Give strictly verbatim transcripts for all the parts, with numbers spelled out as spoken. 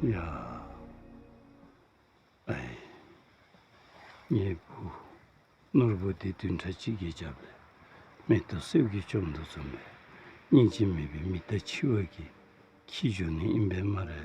ཡ། ཨའི། ངེའི་བུ་ནོར་བུ་འདི་བདུན་ཕྲག་གཅིག་གི་རྒྱབ་ལས་མེ་ཏོག་སེརཝ་གིས་བཅོམ་དོ་བཟུམ་སྦེ་སྙིང་རྗེ་མེད་པའི་མི་རྟ་འཆི་བ་གིས་འཁྱིད་འགྱོ་ནི་ཨིན་པས་སྨ་རེ།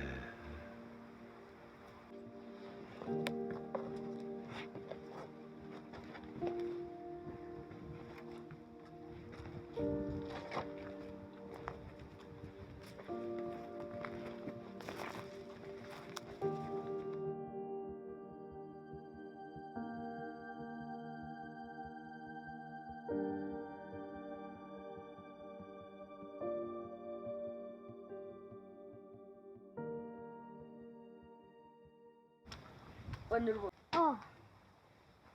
ཨ་ནོར་བུ། ཨ།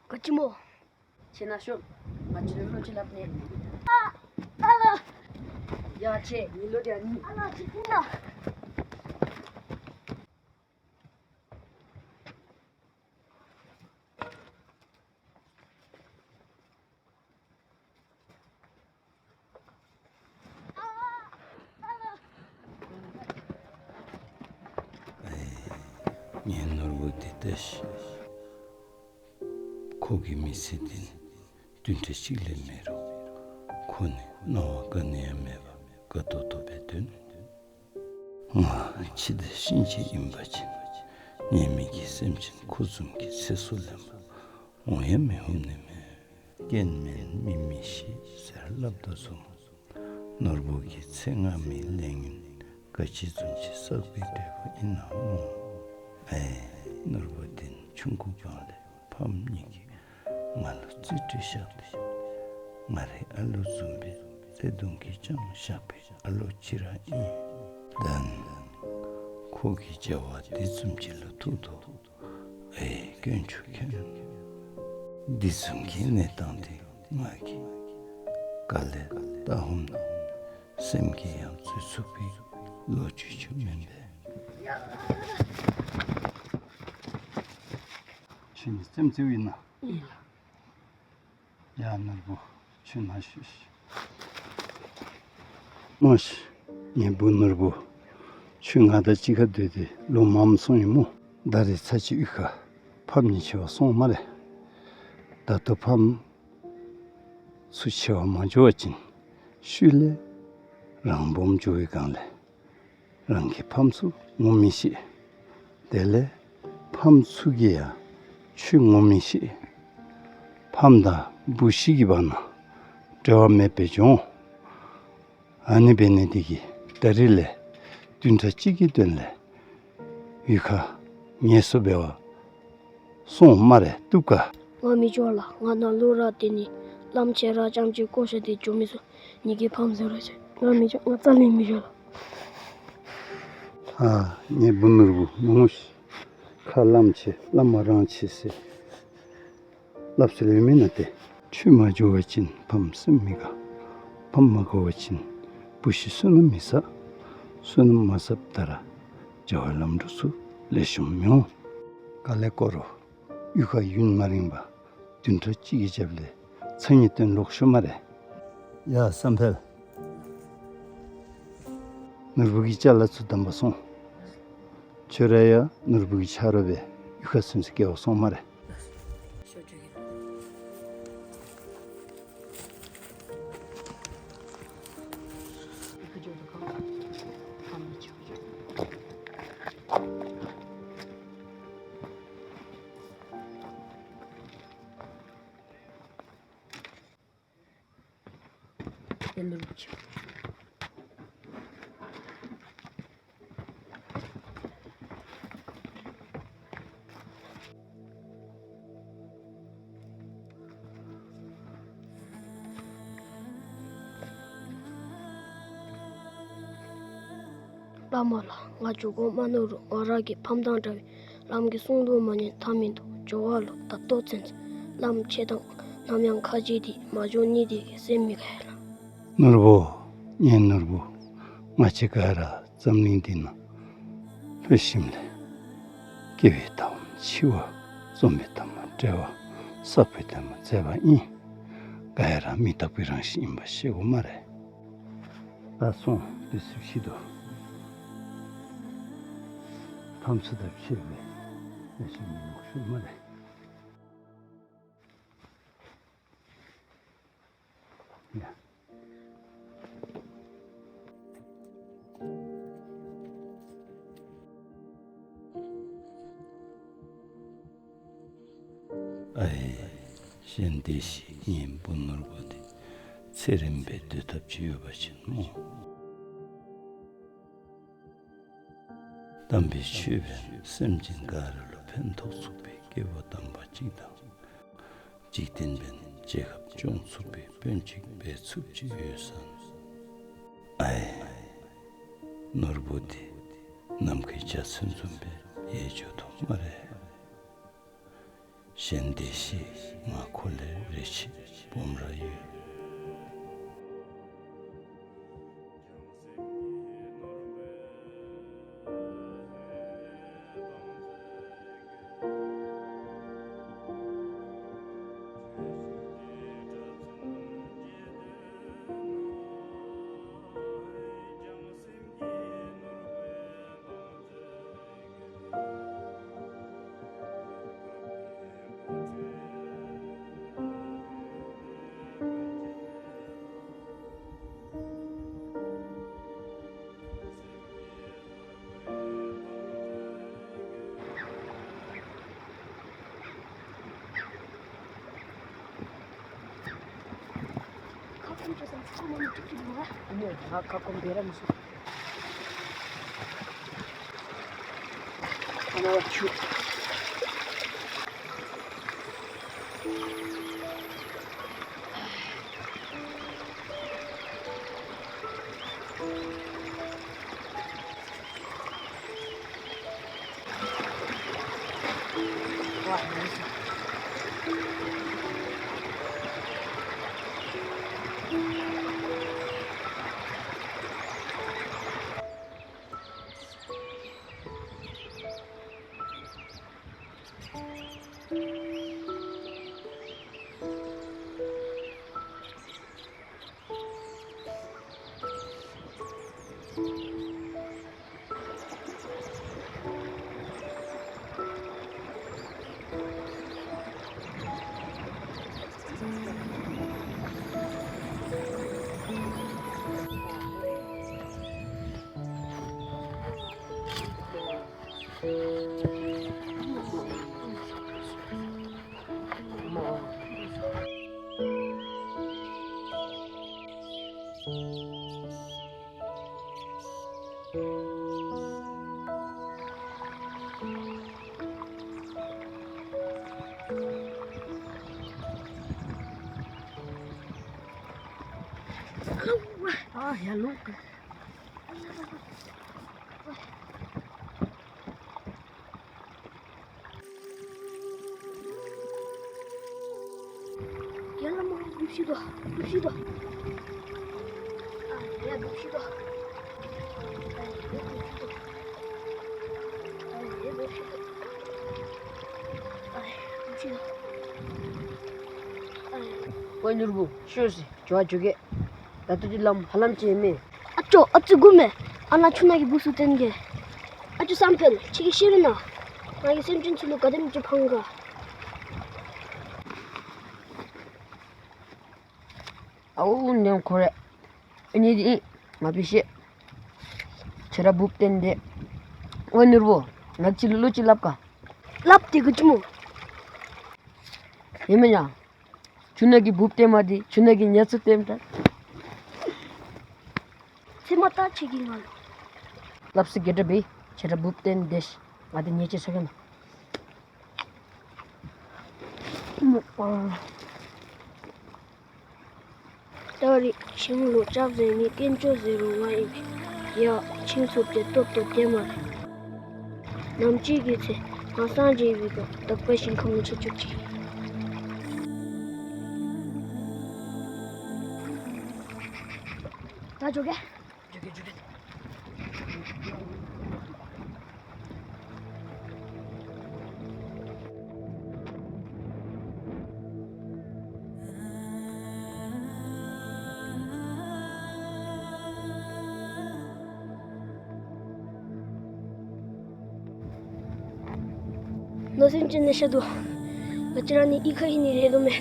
ག་ཅི་སྨོ། ཁྱོད་ནཱ་ཤོག། ང་ཁྱོད་ལུ་བློ་ཅིག་སླབ་ནི། ཨ་ཨ་ལ། ཡ་ཁྱོད་ངེའི་བློ་འདི་ཨ་ནི། ཨ་ལ་ཅིག་ཁྱོད་ལ། ཨའི། ངེའི་ནོར་བུ་འདི་ལྟ་ཤིག། ཁོ་གི་མི་ཚེ་འདི་ནི་བདུན་ཕྲག་གཅིག་ལས་མེད་རུང་ཁོ་ནི་སྣང་བ་ག་ནི་ཡང་མེད་པར་དགའ་ཏོག་ཏོ་སྦེ་སྡོད་ནུག། ང་འཆི་བདག་གཤིན་རྗེ་ཨིན་པ་ཅིན་ཉེས་མེད་ཀྱི་སེམས་ཅན་ཁོ་བཟུམ་གྱི་ཚེ་སྲོག་ལེན་པར་འོང་ཡང་མི་འོང་ནི་མས། རྐྱེན་མེད་མི་མི་ཤི་ཟེར་སླབ་དོ་བཟུམ་ནོར་བུ་གི་ཚེ་སྔ་མའི་ལས་ངན་ག་ཅི་བཟུམ་ཅིག་བསགས་པའི་འབྲས་བུ་ཨིན་ན་སྨོ། ཨའི། ནོར་བུ་འདི་ནི་ཆུང་ཀུ་སྒང་ལས་ཕམ་གཉིས་ཀྱིས་ང་ལུ་རྩིས་སྤྲོད་བཞག་སྟེ་ང་རའི་ཨ་ལོ་བཟུམ་སྦེ་བརྩེ་གདུང་གིས་བསྐྱངས་བཞག་པའི་ཨ་ལོ་གཅིག་ར་ཨིན། ད་ནི་ཁོ་གི་བྱ་བ་འདི་བཟུམ་ཅིག་ལུ་ཐུག་དོ། ཨའི་དཀོན་མཆོག་མཁྱེན། འདི་བཟུམ་གྱི་གནས་སྟངས་འདི་ང་གིས་ག་ལས་བལྟ་འོང་ན་སེམས་ཀྱིས་ཡང་བཟོད་ཚུགས་པའི་བློ་ཅིག་ཅིག་མེན་པས། ཁྱོད་ནི་སེམས་རྩེཝ་ཨིན་ན། ཨིན་ལགས། ཡ་ནོར་བུ་ཁྱོད་ནཱ་ཤོག་ཤིག། སྨོ་ཤིག། ངེའི་བུ་ནོར་བུ། ཁྱོད་ང་དང་གཅིག་ཁར་སྡོད་དེ་ལོ་མངམ་སོང་ཡི་སྨོ། ད་རེས་ཚར་གཅིག་གཡུས་ཁར་ཕམ་གཉིས་འཆི་བར་སོང་སྨ་རེ། ད་ལྟོ་ཕམ་ཚུ་འཆི་བར་མ་འགྱོ་བ་ཅིན་ཤུལ་ལས་རང་སྦོམ་འགྱོ་བའི་སྒང་ལས་རང་གི་ཕམ་ཚུ་ངོ་མི་ཤེས། དེ་ལས་ཕམ་ཚུ་གིས་ཡང་ཁྱོད་ངོ་མི་ཤེས། ཕམ་དང་བུ་གཞི་གི་བར་ན་འབྲེལ་བ་མེདཔ་སྦེ་འགྱོ་འོང་། ཨ་ནི་འབད་ནི་འདི་གིས་ད་རིས་ལས་བདུན་ཕྲག་གཅིག་གི་དོན་ལས་གཡུས་ཁར་ངལ་གསོ་འབད་བར་སོང་སྨ་རེ། བཏུབ་ག། ང་མི་འགྱོ་ལགས། ང་ནཱ་ལུ་ར་སྡོད་ནི། བླམ་ཁྱེད་ར་རྐྱངམ་གཅིག་བཀོ་བཞག་སྟེ་འགྱོ་མི་ཚུགས། ངེ་གི་ཕམ་བཟུང་ར་ཆེ། ང་མི་འགྱོ། ང་རྩ་ལས་མི་འགྱོ་ལགས། ཨ་ངེའི་བུ་ནོར་བུ་མ་ངུ་ཤིག། ཁ་བླམ་ཆེ་བླ་མ་རང་ཆེ་ཟེར་སླབ་སྲོལ་ཡོད་མེན་ན་ཏེ། ཁྱོད་མ་འགྱོ་བ་ཅིན་ཕམ་སེམས་མི་དགའ། ཕམ་མ་དགའ་བ་ཅིན་བུ་གཞི་བསོད་ནམས་མི་བསགས། བསོད་ནམས་མ་བསགསཔ་ད་ར་བྱ་བ་ལམ་འགྲོ་ཚུ་ལེགས་ཤོམ་མི་འོང་། ག་ལས་བཀོ་རུང་གཡུས་ཁར་ཡུན་མ་རིང་བར་བདུན་ཕྲག་གཅིག་གི་རྒྱབ་ལས་ཚ་ངེས་སྟོན་ལོག་ཤོག་སྨ་རེ། ཡ་བསམ་འཕེལ། ནོར་བུ་གི་ཅ་ལ་ཚུ་བསྡམ་པར་སོང་། ཁྱོད་ར་ཡང་ནོར་བུ་གི་ཆ་རོགས་སྦེ་གཡུས་ཁར་ཚུན་ཚོད་སྐྱེལ་བར་སོང་སྨ་རེ། བླ་མ་ལགས། ང་འགྱོ་དགོ་མ་མནོ་རུང་ང་ར་གི་ཕམ་དང་འདྲ་བའི་བླམ་གི་གསུང་ལུ་མ་ཉན་ཐབས་མིན་འདུག། འགྱོ་བ་ལུ་ད་ལྟོ་ཚུན་ཚོད་བླམ་ཁྱེད་དང་ནམ་ཡང་ཁ་འབྱལ་ཏེ་མ་འགྱོ་ནི་དེ་གིས་སེམས་མི་དགའ་ལགས། ནོར་བུ། ངེའི་ནོར་བུ། ང་བཅས་ག་ར་འཛམ་གླིང་འདི་ནང་ལྷོད་ཞིནམ་ལས་སྐྱེ་བའི་མཐའ་མ་འཆི་བ། འཛོམས་པའི་མཐའ་མ་བྲལ་བ། བསགས་པའི་མཐའ་མ་འཛད་པ་ཨིན། ག་ར་མི་རྟག་པའི་རང་བཞིན་ཨིན་པ་ཤེས་དགོ་སྨ་རེ། ད་སོང་། དུས་ཚོད་ཕྱིས་འདུག། ཕམ་ཚུ་དང་ཕྱད་པའི་ལས་ཤིག་མིན་ནུག་ཤོ་སྨ་རེ། ཡ། ཨའེ། གཞན་བདེ་གཤེགས་གཉན་པོ་ནོར་བུ་འདི་ཚེ་རིངམོ་སྦེ་སྡོད་ཐབས་ཅིག་ཡོད་པ་ཅིན་སྨོ། དམ་པའི་ཆོས་འབད་ན་སེམས་ཅན་ག་ར་ལུ་ཕན་ཐོགས་ཚུགས་པའི་སྐྱེ་བོ་དམ་པ་ཅིག་དང་། འཇིག་རྟེན་འབད་ན་རྒྱལ་ཁབ་སྐྱོང་ཚུགས་པའི་དཔོན་ཅིག་འབད་ཚུགསཔ་ཅིག་ཡོད་ས་ནུག། ཨའེ། ནོར་བུ་འདི་ནམ་མཁའི་འཇའ་ཚོན་བཟུམ་སྦེ་ཡལ་འགྱོ་དོ་སྨ་རེ། གཞན་བདེ་གཤེགས་ང་ཁོ་ལས་རེ་ཆེ་སྦོམ་ར་ཡོད། ཨ་ཡ་ལོ། ཡ་ལ་མ་འདུག་ཤི་དོ། འདུག་ཤི་དོ། ཨ་ཡ་འདུག་ཤི་དོ། ཨ་ཡ་འདུག་ཤི་དོ། ཨ་ཡ་འདུག་ཤི་དོ། ཨ་ཡ་འདུག་ཤི་དོ། ཨ་ཡ། ཝའེ་ནོར་བུ་ཤོག་ཟེར་འགྱོ་བ་འགྱོ་གེ། ད་ལྟོ་འདི་ལམ་ཧ་ལམ་ཅིག་མེད། ཨ་ཅོ་ཨ་ཙི་སྒུག་མས། ཨ་ནཱ་ཆུ་ནང་གི་སྦུག་སུ་བཏོན་གེ། ཨ་ཅོ་བསམ་འཕེལ་ཁྱོད་ཀྱིས་ཤེས་རུང་ན། ང་གིས་སེམས་ཅན་ཚུ་ལུ་ག་དེམ་ཅིག་ཕངས་ག། ཨའུ་ནེམ་ཁོ་རེ། ཨ་ནི་འདི་ང་བི་ཤེས། ཁྱོད་ར་སྦུག་བཏོན་ཏེ། ཝའེ་ནོར་བུ་ང་ཁྱོད་ལུ་བློ་ཅིག་སླབ་ག། སླབ་སྟེ་ག་ཅི་སྨོ། ཨིན་མེན་ན། ཆུ་ནང་གི་སྦུག་བཏོན་མ་འདི་ཆུ་ནང་གི་ཉ་ཚུ་བཏོནམ་འདྲ། ཚེ་མ་ལྟ་ཁྱོད་ཀྱིས་ང་ལུ། སླབ་ས་གི་འདྲ་བས། ཁྱོད་ར་སྦུག་བཏོན་ཏེ་ཤིག། ང་འདི་ཉལ་ཅིག་སོང་གེ་ན། ད་རེས་ཁྱིམ་ལུ་ལྕགས་ཟེར་མི་དཀོན་མཆོག་ཟེར་རུང་ང་ཨིན་པས། ཡ་ཁྱིམ་ཚུ་དེ་ལྟོ་ལྟོ་དེ་མ་རེད། ནམ་ཅིག་གི་ཚེ་ང་སངས་རྒྱས་པའི་སྐབས་དག་པའི་ཞིང་ཁམས་ལུ་ཆ་བཅུག་ཅིག། ད་འགྱོ་གེ། འགྱོ་གེ་འགྱོ་གེ། གནམ་མེད་ས་མེད་ལེ་ཤ་འདུག། ང་བཅས་ར་ནི་གཡུས་ཁ་ཨིན་ནི་རེ་དོ་མས།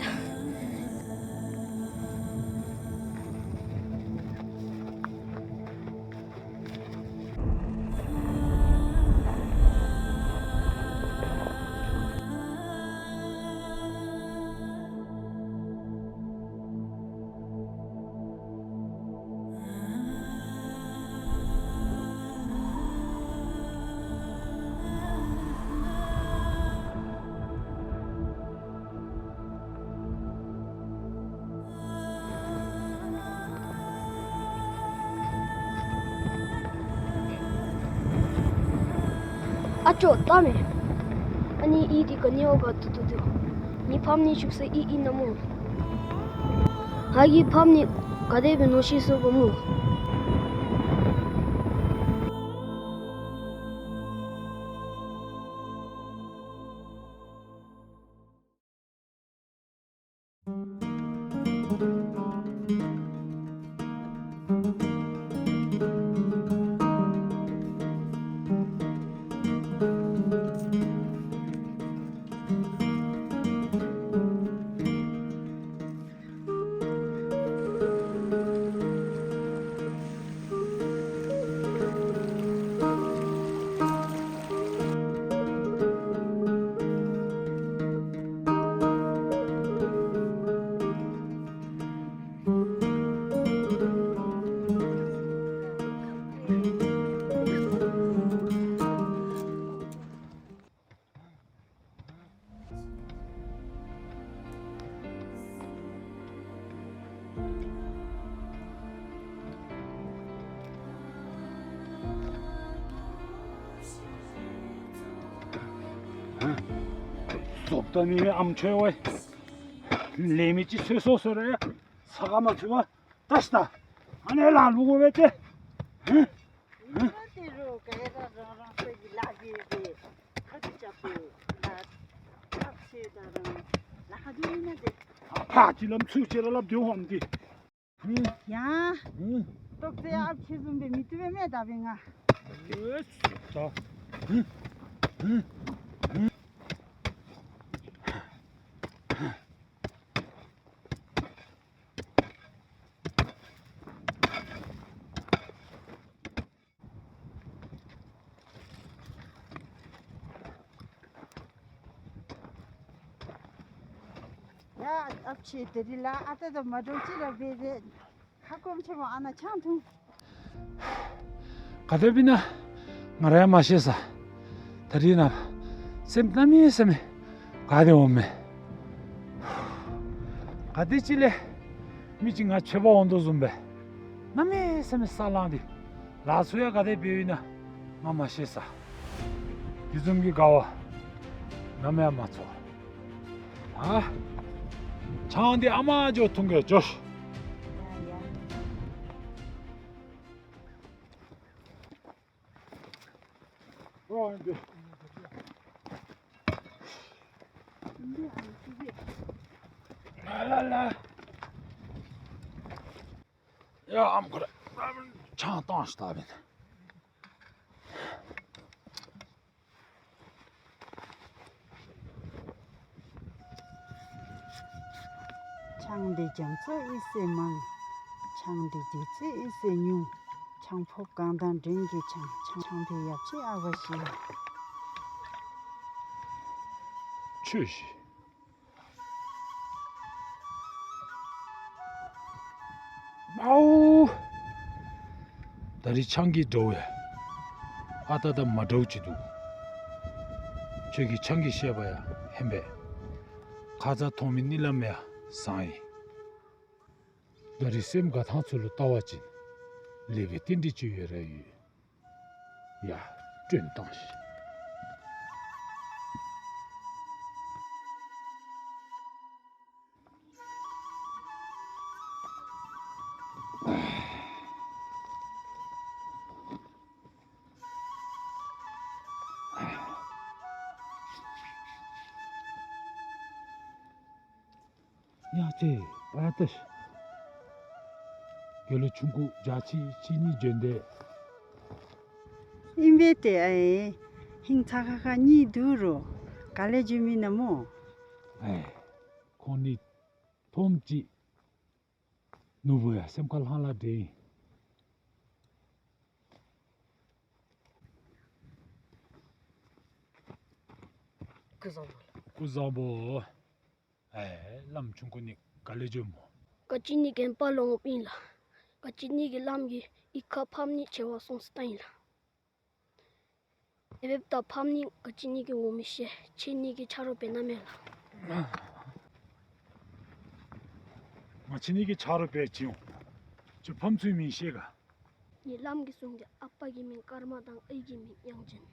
ཨ་ཅོ་ལྟ་མས། ཨ་ནི་གཡུས་འདི་ག་ནི་འོག་ག་འདུག་འདུག་འདུག། ངེའི་ཕམ་ནི་བཞུགས་ས་གཡུས་ཨིན་ན་སྨོ། ང་གི་ཕམ་ནི་ག་དེ་སྦེ་མནོ་ཤེས་སོ་བ་སྨོ། ཟོབ་ད་ནི་ཨམ་ཆོས་ཝའི་ལས་མི་ཅིག་ཚོད་སོ་སོ་རེ་ས་ག་མ་ཚུད་པ། ད་ཤི་ད། ཨ་ནི་ལ་ལུ་གོ་བེ་ཏེ། ཧུམ། ཧུམ། ཏེ་རོ་ག་ཡ་ར་རང་རང་སོ་གི་ལ་གི་གི་ཁ་ཏི་ཅག་པོ་ལ་ལག་ཤེས་ད་རང་ལ་ཁ་དུ་ཡིན་ན་ཏེ། ཕ་ཅི་ལམ་ཚུ་ཅེ་ར་ལབ་དེ་ཧོམ་དེ། ཧུམ། ཡ། ཧུམ། ཏོག་ཙེ་ཨ་ཕྱི་བཟུམ་པའི་མི་ཏུ་བེ་མེ་ད་བེ་ང་། ཨེ་ད། ཧུམ། ཧུམ། ཧུམ། ཡ་ཨ་ཕྱི་དེ་རི་ལ་ཨ་ཏ་ཏ་མ་འགྲོ་ཅི་ར་བེ་རེ། ཧ་གོམ་ཆེ་མོ་ཨ་ན་ཆང་འཐུང་། ག་དེ་སྦེ་ན་ང་ར་ཡང་མ་ཤེས་ས། ད་རིས་ན་སེམས་གནམ་མེད་ས་མེད་དགའ་སྟེ་འོང་མས། ག་དེ་ཅིག་ལས་མི་ཅིག་ང་ཆོས་པ་འོང་དོ་བཟུམ་སྦེ་གནམ་མེད་ས་མེད་ས་ལངས་ཏེ་ལ་སོ་ཡ་ག་དེ་སྦེ་ཡོད་ན་ང་མ་ཤེས་ས། དེ་བཟུམ་གྱི་དགའ་བ་ནམ་ཡང་མ་ཚོར། ཨ། ཆང་འདི་ཨ་མ་འགྱོ་འཐུང་གེ་འགྱོ། ཡ་ཡ། ཨོ་འདི། ལ་ལ་ལ། ཡ་ཨམ་ཁོ་ར་ཆང་བཏང་ཤི་ད་བེན། ཆང་འདི་རྒྱ་མཚོ་ཨི་སེ་མང་། ཆང་འདི་རྒྱུ་ཚད་ཨི་སེ་ཉུང་། ཆང་ཕོརཔ་གང་དང་འདྲེན་གྱི་ཆང་། ཆང་འདི་ཡབ་ཆེ་ཨ་བ་ཤི། ཆོས་ཤིག། མའོ། ད་རིས་ཆང་གི་དྲོ་བ་ཡ་ཨ་ཏ་ཏ་མ་འདྲཝ་ཅིག་འདུག། ཁྱོད་ཀྱི་ཆང་གི་བཤད་པ་ཡ་ཧན་པས། ཁ་ཙ་མཐོང་མི་གཉིད་ལམ་ཡ་བཟང་ཡི། ད་རིས་སེམས་དགའ་ཐང་ཚུ་ལུ་བལྟ་བ་ཅིན་ལེགས་པའི་རྟེན་འབྲེལ་ཅིག་ཡོད་ར་ཡོད། ཡ། བཀྲོན་བཏང་ཤིག། ཡ་ཙེ་ཨ་ཏ་ཤི། དགེ་སློང་ཆུང་ཀུ་བརྒྱ་ཆ་གཅིག་གཉིས་འཇོན་དེ། ཨིན་པས་ཏེ་ཨའེ། ཧིང་ཚ་ཁ་ཁ་གཉིས་འདུག་རོ། ག་ལས་བྱོན་མི་ཨིན་ན་སྨོ། ཨེ། ཁོང་གཉིས་ཐོནམ་ཅིག་ནོར་བུ་ཡང་སེམས་ཁར་ལྷང་ལྷང་འདྲས་ཨིན། སྐུ་གཟུགས་བཟང་པོ་ལགས། སྐུ་གཟུགས་བཟང་པོ། ཨེ། བླམ་ཆུང་ཀུ་གཉིས་ག་ལས་བྱོནམ་སྨོ། ག་ཅི་གཉིས་ཀྱི་དཔའ་ལོ་ངོ་ཨིན་ལགས། ག་ཅི་གཉིས་ཀྱིས་བླམ་གྱི་གཡུས་ཁར་ཕམ་གཉིས་ཆེ་བ་སོང་སྟེ་ཨིན་ལགས། དེ་འབདཝ་ད་ཕམ་གཉིས་ག་ཅི་གཉིས་ཀྱིས་ངོ་མི་ཤེས། ཁྱེད་གཉིས་ཀྱིས་ཆ་རོགས་འབད་གནང་མས་ལགས། ང་ཁྱེད་གཉིས་ཀྱིས་ཆ་རོགས་འབད་བྱིན་འོང་། ཁྱོད་ཕམ་ཚུ་མིང་ཤེས་ག། ངེའི་བླམ་གིས་གསུངས་ཏེ་ཨ་པ་གི་མིང་ཀརྨ་དང་ཨའི་གི་མིང་དབྱངས་ཅན།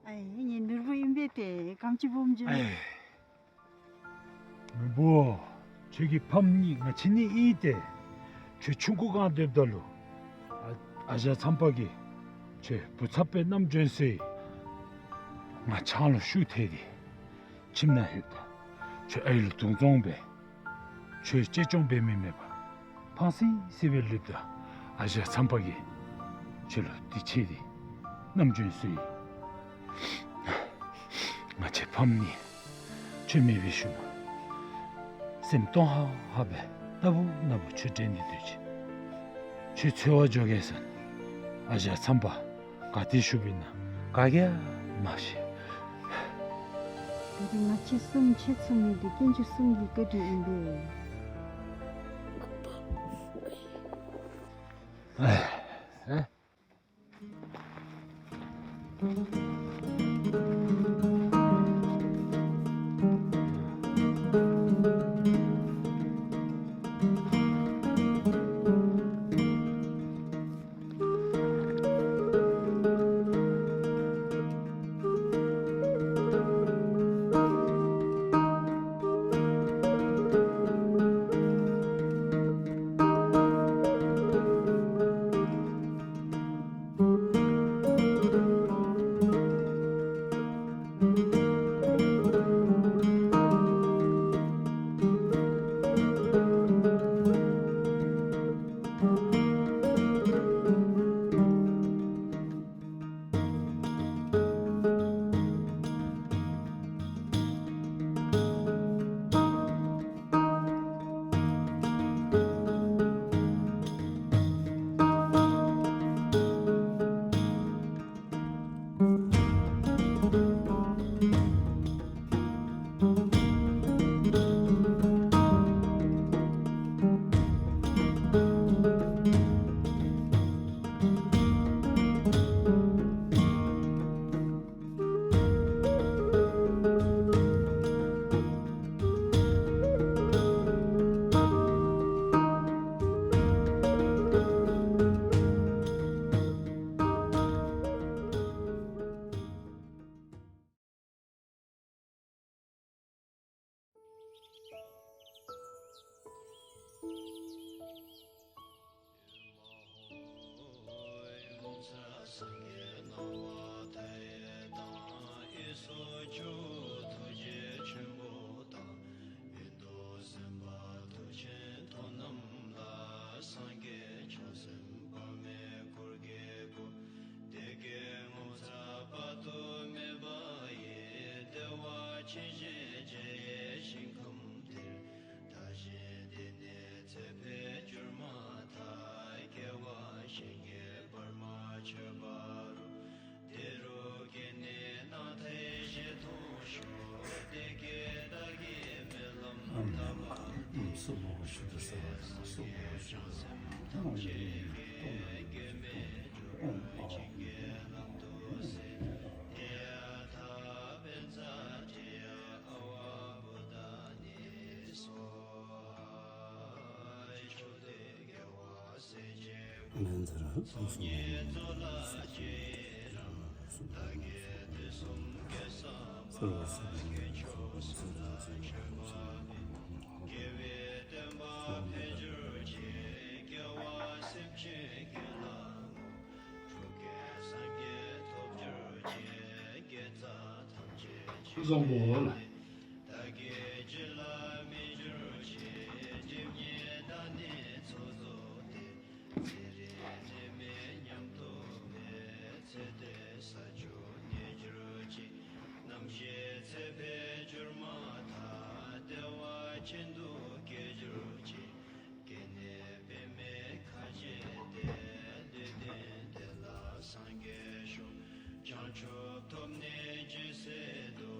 ཨའི་ངེའི་ནོར་བུ་ཨིན་པས་ཏེ་ག་ཅི་སྦོམ་བྱུང་། ཨའི་ནོར་བུ། ཁྱོད་ཀྱི་ཕམ་གཉིས་ང་བཅས་གཉིས་ཨིན་ཏེ། ཁྱོད་ཆུང་ཀུ་སྒང་སྡོདཔ་ད་ལུ་ཨ་ཨ་ཞང་མཚམས་པ་གིས་ཁྱོད་བུ་ཚབ་སྦེ་བསྣམས་བྱོན་སོ་ཡི། ང་ཆང་ལུ་ཤུགས་ཐལ་ཏེ་ཁྱིམ་ནང་ལྷོདཔ་ད་ཁྱོད་ཨའི་ལུ་དུང་བཙོང་སྦེ་ཁྱོད་གཅེས་སྐྱོང་འབད་མི་མེད་པར་ཕངས་སི་སི་སྦེ་ལུསཔ་ད་ཨ་ཞང་མཚམས་པ་གིས་ཁྱོད་ལུ་དེ་ཁྱེར་ཏེ་བསྣམས་བྱོན་སོ་ཡི། ང་བཅས་ཕམ་གཉིས་ཁྱོད་མེད་པའི་ཤུལ་མ་སེམས་སྟོང་ཧ་ཧ་སྦེ་རྟག་བུ་ན་བུ་ཁྱོད་དྲན་ཏེ་སྡོད་ཅི། ཁྱོད་འཚོལ་བར་འགྱོ་གེ་ཟེར་ཨ་ཞང་མཚམས་པ་ག་ཏེ་བཞུགསཔ་ཨིན་ན་ག་གིས་ཡང་མ་ཤེས། ད་རིས་ང་བཅས་གསུམ་ཁྱེད་ཚུ་མེད་དེ་དཀོན་མཆོག་གསུམ་གྱི་བཀའ་དྲིན་ཨིན་པས། ཨེ། ཨེ། སངས་རྒྱས་བྱང་སེམས་དཔག་མེད་འཁོར་གྱིས་བསྐོར། བདེ་དགེ་ངོ་མཚར་དཔག་ཏུ་མེད་པ་ཡི། བདེ་བ་ཅན་ཞེས་བྱ་བའི་ཞིང་ཁམས་དེར། བདག་གཞན་འདི་ནས་ཚེ་འཕོས་གྱུར་མ་ཐག་སྐྱེ་བ་གཞན་གྱིས་བར་མ་ཆོད་པ་རུ། དེ་རུ་སྐྱེས་ནས་སྣང་མཐའི་ཞལ་མཐོང་ཤོག། དེ་སྐད་བདག་གིས་སྨོན་ལམ་བཏབ་པ་དེས། སངས་རྒྱས་བྱང་སེམས་ཐམས་ཅད་ཀྱི་དགེ་བའི་རྒྱུར་ཨོཾ་ཨཱཿཧཱུྃ་བཅོམ་ལྡན་འདས་ཀྱི་ལམ་དུ་གསལ། ཏདྱ་ཐཱ། པཉྩ་ཏྲི་ཡ་ཨ་ཝ་བོ་དྷ་ནི་སྭཱ་ཧཱ། ཕྱོགས་བཅུའི་རྒྱལ་བ་སྲས་བཅས་སྐུ། ཐུབ་པ་མཉེས་པའི་ཚོགས་ལ་རྗེས་རང་། བདག་གིས་དུས་གསུམ་བསྐལ་བཟང་པོ། སངས་རྒྱས་ཆོས་སྐུ་ཆེན་པོ་ཀུན། དགེ་བའི་བསྟན་པ་འཕེལ་གྱུར་ཅིག། དགེ་བ་སེམས་ཅན་ཀུན་ལ་བསྔོ། འགྲོ་ཀུན་སངས་རྒྱས་ཐོབ་གྱུར་ཅིག། དགེ་རྩ་ཐམས་ཅད་སྐུ་གཟུགས་བཟང་པོ་ལགས། བདག་གིས་བྱིན་རླབས་སྨིན་གྱུར་ཅིག། སྒྲིབ་གཉིས་དག་ནི་ཚོགས་རྫོགས་ཏེ། ཤིན་ཏུ་དགེ་གྱུར་ཅིག། སྐྱེ་གནས་པདྨའི་ཁ་བྱེ་སྟེ། ལུས་རྟེན་དེ་ལ་སངས་རྒྱས་ཤོག། བྱང་ཆུབ་ཐོབ་ནས་ཇི་སྲིད་དུ།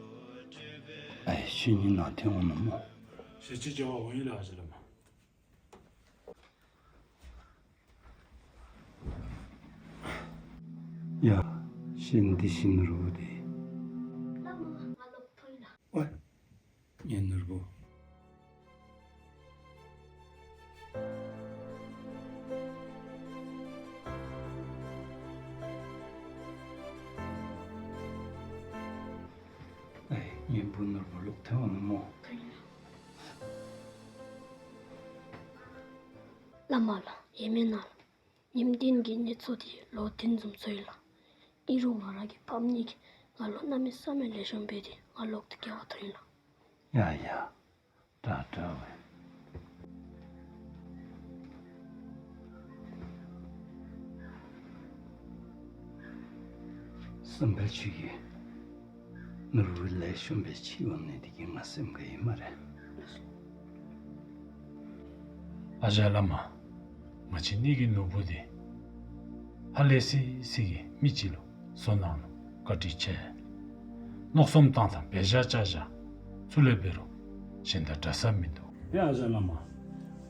སྤྲུལ་པའི། ཨའི་ཤི་ཉིན་ན་ཐེངས་འོང་ནུག་སྨོ། ཞེ་ཅིག་བྱ་བ་འོང་ཡི་ལགས་ཨ་ཞང་བླ་མ། ཡ། ཤི་འདི་ཤི་ནོར་བུ་འདི། བླ་མ་ང་ལོག་ཐོན་ལགས། ཨོ། ངེའི་ནོར་བུ། ཨའི་ངེའི་བུ་ནོར་བུ་ལོག་ཐོན་འོང་ནུག་སྨོ། བླ་མ་ལགས་ཡེངས་མེད་གནང་། ཉིནམ་བདུན་གྱི་གནས་ཚུལ་འདི་ལོ་བདུན་བཟུམ་ཚོར་ཡི་ལགས། ཨིན་རུང་ང་ར་གི་ཕམ་གཉིས་ཀྱིས་ང་ལུ་གནམ་མེད་ས་མེད་ལེགས་ཤོམ་འབད་དེ་ང་ལོག་སྟེ་སྐྱེ་བ་ཐོབ་ཡི་ལགས། ཡ་ཡ། དྲག་དྲག་པས། བསམ་པའི་ཆོས་ཀྱི་ནོར་བུ་ལེགས་ཤོམ་སྦེ་འཁྱིད་འོང་ནི་དེ་གིས་ང་སེམས་དགའ་ཡི་སྨ་རེ། ཨ་ཞང་བླ་མ། ང་བཅས་གཉིས་ཀྱི་ནོར་བུ་འདི་ཧ་ལས་སི་སི་གི་མི་ཅིག་ལུ་བཟོ་གནང་ནུག། བཀའ་དྲིན་ཆེ། མནོ་བསམ་བཏང་ཐངས་འབད་བཞག་བཅའ་བཞག་ཚུ་ལས་འབད་རུང་གཞན་དང་འདྲ་ས་མིན་འདུག། ཡ་ཨ་ཞང་བླ་མ། ང་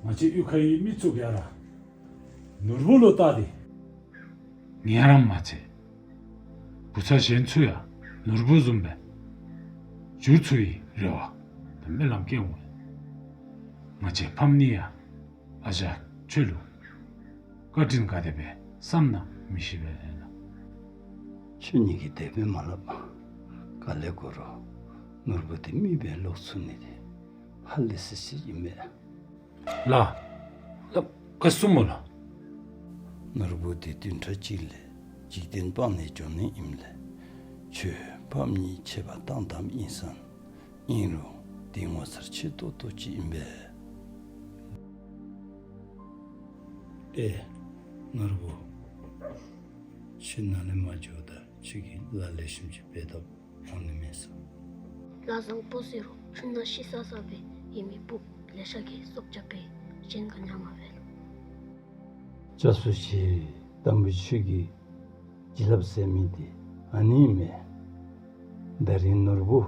བཅས་གཡུས་ཁའི་མི་ཚུ་ག་ར་ནོར་བུ་ལུ་བལྟ་སྟེ། ང་ར་མ་ཚད་བུ་ཚ་གཞན་ཚུ་ཡང་ནོར་བུ་བཟུམ་སྦེ་འགྱུར་ཚུགས་པའི་རེ་བ་དང་སྨོན་ལམ་བསྐྱེད་འོང་། ང་བཅས་ཕམ་གཉིས་ཡང་ཨ་ཞང་ཁྱོད་ལུ་བཀའ་དྲིན་ག་དེ་སྦེ་བསམ་ན་མི་ཤེས་པས་ལགས། ཁྱོད་གཉིས་ཀྱིས་དེ་སྦེ་མ་སླབ། ག་ལས་གོ་རུང་ནོར་བུ་འདི་མི་སྦེ་ལོག་ཚུགས་ནི་འདི་ཧ་ལས་སི་སི་ཨིན་པས། ལགས། ལགས། བཀའ་གསུངས་སྨོ་ལགས། ནོར་བུ་འདི་བདུན་ཕྲག་གཅིག་ལས་འཇིག་རྟེན་སྤངས་ནས་འགྱོ་ནི་ཨིནམ་ལས་ཁྱོད་ཕམ་གཉིས་ཆད་པ་བཏང་བཏངམ་ཨིན་ས་ཨིན་རུང་འདི་ངོ་མཚར་ཆེ་ཏོག་ཏོ་ཅིག་ཨིན་པས། ཨེ་ནོར་བུ། ཁྱོད་ནཱ་ལས་མར་འགྱོཝ་ད་ཁྱོད་ཀྱིས་ལཱ་ལེགས་ཤོམ་ཅིག་འབད་དོ། འོང་ནི་མེད་ས། ལཱ་བཟང་པོ་ཟེར་རུང་ཆུ་ནང་ཤི་ས་ས་སྦེ་ཡོད་མི་བུ་ལེ་ཤ་གིས་སྲོག་སྐྱབས་པས་གཞན་ག་ནི་ཡང་མ་འབད་ལགས། སྐྱབས་སུ་མཆི། དམ་པའི་ཆོས་ཀྱི་བྱིན་རླབས་ཟེར་མི་འདི་ཨ་ནི་ཨིན་མས། ད་རིས་ནོར་བུ་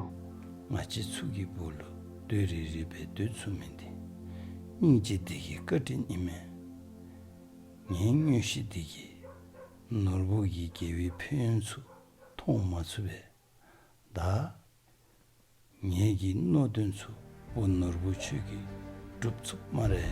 ང་བཅས་ཚུ་གི་བུ་ལུ་སྡོད་རིག་རིག་སྦེ་སྡོད་ཚུགས་མི་འདི་སྙིང་རྗེ་འདི་གི་བཀའ་དྲིན་ཨིན་མས། ངེའི་མངོན་ཤེས་འདི་གིས་ནོར་བུ་གི་དགེ་བའི་ཕན་ཡོན་ཚུ་མཐོང་མ་ཚུགས་པས། ད་ངེ་གི་མནོ་དོན་ཚུ་བུ་ནོར་བུ་ཁྱོད་ཀྱིས་འགྲུབ་ཚུགས་སྨ་རེ།